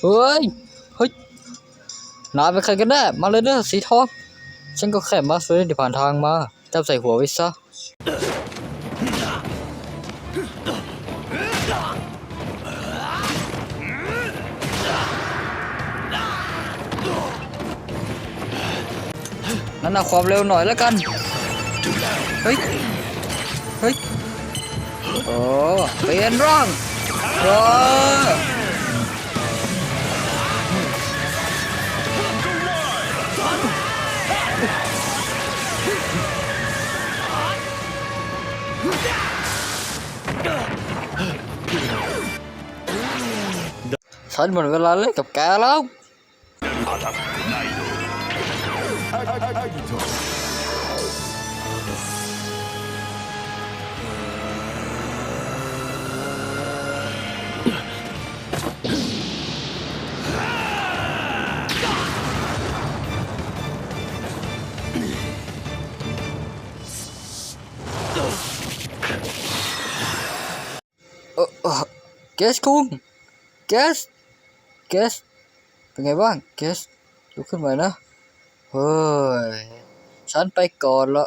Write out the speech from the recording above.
ເຮີ້ຍ ເຮີ້ຍ ນາຍເປັນໃຜກັນແນ່? ມາເລີຍເດີສີທອງ ເຊິ່ງກໍແຄ່ມາຊ່ວຍເລນທີ່ຜ່ານທາງມາ ຈັບໃສ່ຫົວໄວ້ຊະ. ນັ້ນນະ ຄວາມເລັວໜ້ອຍແລ້ວກັນ. ເຮີ້ຍ ເຮີ້ຍ ໂອ້ ປ່ຽນຮ່າງ ເອີ. ສັນໝົດເວລາເລີຍກັບແກແລ້ວ. ເອີ ເອີ ເກສຄຸງ ເກສ ເກສ ເປັນໄງບ້າງ? ເກສ ລຸກຂຶ້ນໄຫວນະ? ເຮີ້ຍ ສັນໄປກ່ອນລະ.